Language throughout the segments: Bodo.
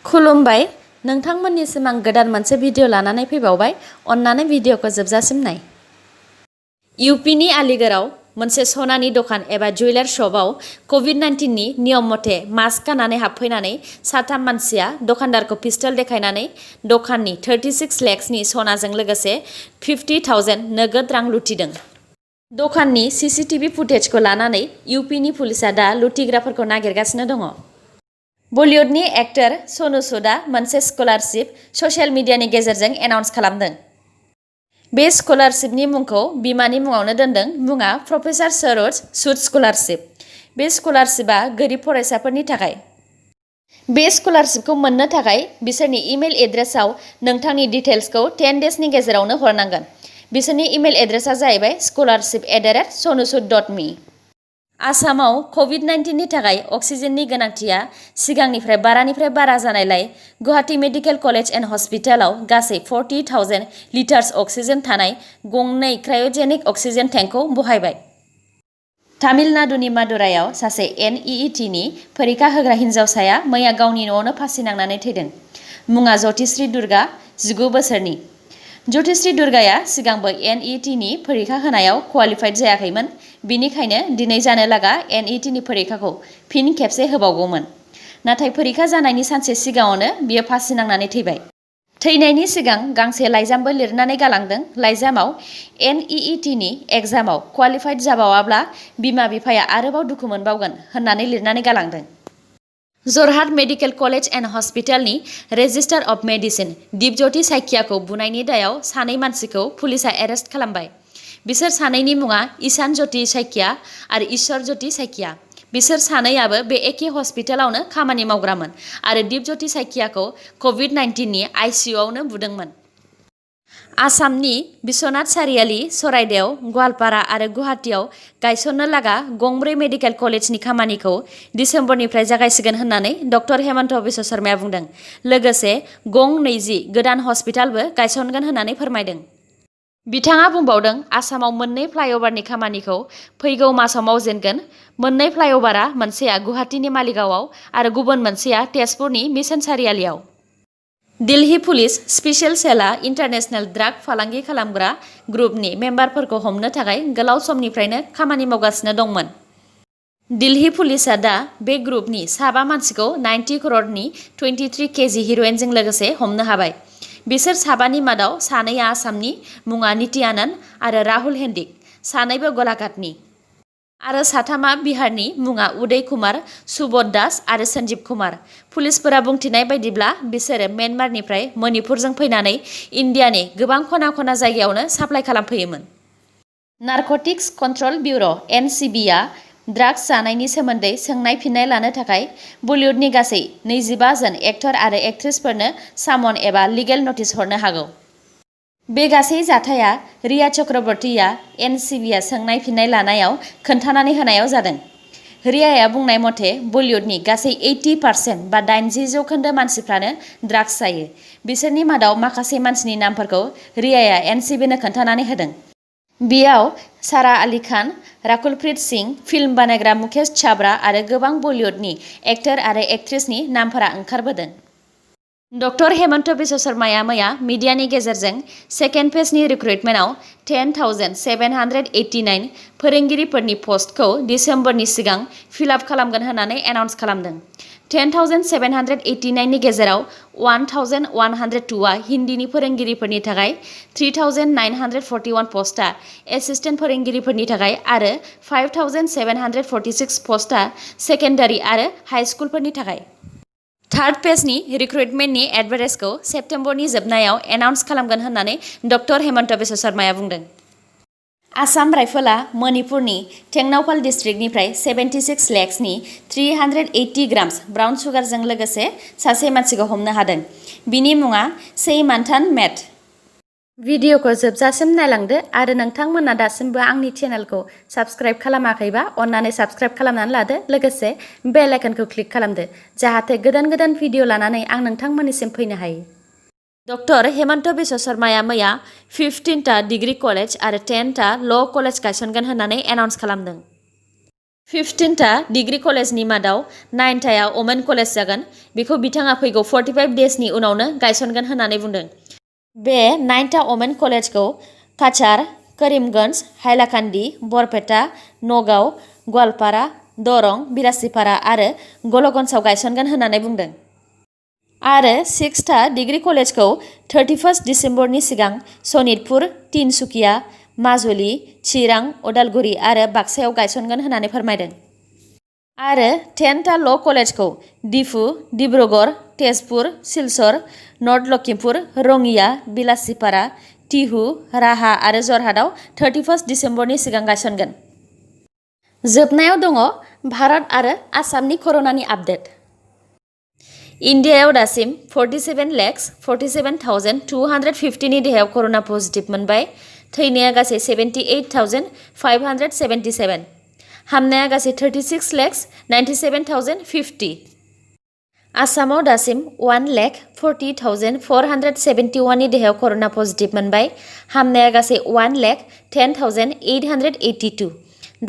खुलुमबाय नोंथांमोननिसिम आं गोदान मोनसे भिडिअ लानानै फैबावबाय अन्नानै भिडिअखौ जोबजासिम नाय। इउपिनि आलिगड़आव मोनसे सनानि दखान एबा जुवेलार शपआव कोविड-19 नि नियम मथे मास्क गाननानै हाबफैनानै साथाम मानसिया दखानदारखौ पिस्तल देखायनानै दखाननि 36 लाखनि सनाजों लोगोसे 50,000 नगद रां लुथिदों। दखाननि सीसीटीवी फुटेजखौ लानानै इउपिनि पुलिसा दा लुथिग्राफोरखौ नागिरगासिनो दङ। बलिउडनि एक्टर सनु सूदआ मोनसे स्कलारशिप ससियेल मिडियानि गेजेरजों एनाउन्स खालामदों। बे स्कलारशिपनि मुंखौ बिमानि मुङावनो दोनदों। मुङा प्रफ सरोज सूद स्कलारशिप। बे स्कलारशिपआ गोरिब फरायसाफोरनि थाखाय। बे स्कलारशिपखौ मोननो थाखाय बिसोरनि इमेल एड्रेसआव नोंथांनि डिटेल्सखौ 10 डेजनि गेजेरावनो हरनांगोन। बिसोरनि इमेल एड्रेसआ जाहैबाय scholarship@sonusood.me। आसामाव कोविड-19 नि थाखाय अक्सिजेननि गोनांथिया सिगांनिफ्राय बारानिफ्राय बारा जानायलाय गुवाहाटी मेडिकेल कलेज एन्ड हस्पिटालाव गासै 40,000 लिटार्स अक्सिजेन थानाय गंनै क्रायजेनिक अक्सिजेन टेंकखौ बहायबाय। तामिलनाडुनि मादुराइआव सासे NEET नि परीक्षा होग्रा हिन्जावसाया मैया गावनि न'आवनो फासि नांनानै थैदों। मुङा ज्योतिश्री दुर्गा, 19 बोसोरनि। ज्योतिश्री दुर्गाया सिगांबो NET नि परीक्षा होनायाव क्वालिफाइड जायाखैमोन। बिनिखायनो दिनै जानो लागा NET नि परीक्षाखौ फिन खेबसे होबावगौमोन। नाथाय परीक्षा जानायनि सानसे सिगाङावनो बियो फासि नांनानै थैबाय। थैनायनि सिगां गांसे लाइजामबो लिरनानै गालांदों। लाइजामाव NET नि एग्जामाव क्वालिफाइड जाबावाब्ला बिमा-बिफाया आरोबाव दुखु मोनबावगोन होननानै लिरनानै गालांदों। जरहाट मेडिकेल कलेज एन्ड हस्पिटालनि रेजिस्टार अफ मेडिसिन दिपज्योति साइकियाखौ बुनायनि दायाव सानै मानसिखौ पुलिसा एरेस्ट खालामबाय। बिसोर सानैनि मुङा ईशान ज्योति साइकिया आरो ईश्वर ज्योति साइकिया। बिसोर सानैयाबो बे एखे हस्पिटालावनो खामानि मावग्रामोन आरो दिपज्योति साइकियाखौ कोविड-19 नि ICUआवनो बुदोंमोन। आसामनि बिश्वनाथ सारियाली, चराइदेव, गवालपारा आरो गुवाहाटीआव गायसननो लागा गंब्रै मेडिकेल कलेजनि खामानिखौ दिसेम्बरनिफ्राय जागायसिगोन होननानै डक्टर हेमन्त बिश्व शर्माया बुंदों। लोगोसे गं 20 गोदान हस्पिटालबो गायसनगोन होननानै फोरमायदों। बिथाङा बुंबावदों, आसामाव मोननै फ्लाइअभारनि खामानिखौ फैगौ मासाव मावजेनगोन। मोननै फ्लाइअभारा मोनसेया गुवाहाटीनि मालिगावआव आरो गुबुन मोनसेया तेजपुरनि मिशन सारियालीआव। दिल्ली पुलिस स्पेशल सेलआ इन्टारनेशनेल ड्राग फालांगि खालामग्रा ग्रुपनि मेम्बारफोरखौ हमनो थाखाय गोलाव समनिफ्रायनो खामानि मावगासिनो दंमोन। दिल्ली पुलिसआ दा बे ग्रुपनि 7 मानसिखौ 90 करोड़नि 23 केजि हेर'इनजों लोगोसे हमनो हाबाय। बिसोर 7नि मादाव सानैया आसामनि, मुङा निति आनन्द आरो राहुल हेन्डिक, सानैबो गलाघाटनि। आरो साथामा बिहारनि, मुङा उदय कुमार, सुबोध दास आरो सन्जीब कुमार। पुलिसफोरा बुंथिनाय बायदिब्ला बिसोरो म्यानमारनिफ्राय मणिपुरजों फैनानै इन्डियानि गोबां खना खना जायगायावनो साप्लाइ खालामफैयोमोन। नारक'टिक्स कन्ट्रल ब्युर' NCBआ ड्राग्स जानायनि सोमोन्दै सोंनाय फिननाय लानो थाखाय बलिउडनि गासै 25 जन एक्टर आरो एक्ट्रेसफोरनो सामन एबा लिगेल नटिस हरनो हागौ। बे गासै जाथाया रिया चक्रवर्तीया NCBआ सोंनाय फिननाय लानायाव खोन्थानानै होनायाव जादों। रियाया बुंनाय मथे बलिउडनि गासै 80% बा 80% मानसिफ्रानो ड्राग्स जायो। बिसोरनि मादाव माखासे मानसिनि नामफोरखौ रियाया NCBनो खोन्थानानै होदों। बेयाव सारा आली खान, राकुलप्रीत सिंह, फिल्म बानायग्रा मुकेश छाबड़ा आरो गोबां बलिउडनि एक्टर आरो एक्ट्रेसनि नामफोरा ओंखारबोदों। डक्टर हेमन्त बिश्व शर्माया मैया मिडियानि गेजेरजों सेकेन्ड फेजनि रिक्रुइटमेन्टआव 10,789 फोरोंगिरिफोरनि पस्टखौ दिसेम्बरनि सिगां फिलआप खालामगोन होननानै एनाउन्स खालामदों। 10,789 नि गेजेराव 1,102आ हिन्दीनि फोरोंगिरिफोरनि थाखाय, 3,941 पस्टआ एसिस्टेन्ट फोरोंगिरिफोरनि थाखाय आरो 5,746 पस्टआ सेकेन्डारि आरो हाइ स्कुलफोरनि थाखाय। थार्ड फेजनि रिक्रुइटमेन्टनि एडभार्टाइजखौ सेप्तेम्बरनि जोबनायाव एनाउन्स खालामगोन होननानै डक्टर हेमन्त बिश्व शर्माया बुंदों। आसाम राइफलआ मणिपुरनि टेंगनावपाल डिस्ट्रिक्टनिफ्राय 76 लाखनि 380 ग्राम्स ब्राउन सुगारजों लोगोसे सासे मानसिखौ हमनो हादों। बिनि मुङा सेइमान्थान मेट। भिडिअखौ जोबजासिम नायलांदो आरो नोंथांमोना दासिमबो आंनि चेनेलखौ साबस्क्राइब खालामाखैबा अन्नानै साबस्क्राइब खालामनानै लादो। लोगोसे बेल आइकनखौ क्लिक खालामदो जाहाथे गोदान गोदान भिडिअ लानानै आं नोंथांमोननिसिम फैनो हायो। डक्टर हेमन्त बिश्व शर्माया मैया 15टा डिग्री कलेज आरो 10टा ल' कलेज गायसनगोन होननानै एनाउन्स खालामदों। 15टा डिग्री कलेजनि मादाव 9टाया वमेन कलेज जागोन। बेखौ बिथाङा फैगौ 45 डेजनि उनावनो गायसनगोन होननानै बुंदों। बे 9टा वमेन कलेजखौ काछार, करीमगंज, हाइलाकान्दी, बरपेटा, नगाव, गवालपारा, दरं, बिलासीपारा आरो गलगन्जआव गायसनगोन होननानै बुंदों। आरो 6टा डिग्री कलेजखौ 31 डिसेम्बरनि सिगां सनितपुर, तिनसुकिया, माजुलि, चिरां, उदालगुरि आरो बाक्सायाव गायसनगोन होननानै फोरमायदों। आरो 10टा ल' कलेजखौ डिफु, डिब्रुगड़, तेजपुर, सिलचर, नर्थ लखिमपुर, रङिया, बिलासीपारा, टिहु, राहा आरो जरहाटआव 31 डिसेम्बरनि सिगां गायसनगोन। जोबनायाव दङ भारत आरो आसामनि कर'नानि आपडेट। इन्डियायाव दासिम 47,47,250 नि देहायाव कर'ना पजिटिभ मोनबाय। थैनाया गासै 78,577। हामनाया गासै 36,97,050। आसामाव दासिम 1,40,471 नि देहायाव कर'ना पजिटिभ मोनबाय। हामनाया गासै 1,10,882।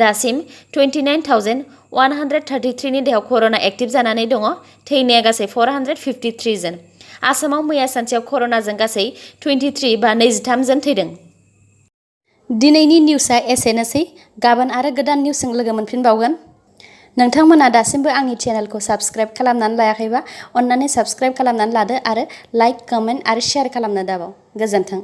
दासिम 29,133 नि देहायाव कर'ना एक्टिभ जानानै दङ। थैनाया गासै 453 जन। आसामाव मैया सानसेयाव कर'नाजों गासै 23 जन थैदों। दिनैनि निउसआ एसेनोसै। गाबोन आरो गोदान निउसजों लोगो मोनफिनबावगोन। नोंथांमोना दासिमबो आंनि चेनेलखौ साबस्क्राइब खालामनानै लायाखैबा अन्नानै साबस्क्राइब खालामनानै लादो आरो लाइक, कमेन्ट आरो शेयार खालामनो दाबाव। गोजोन्थों।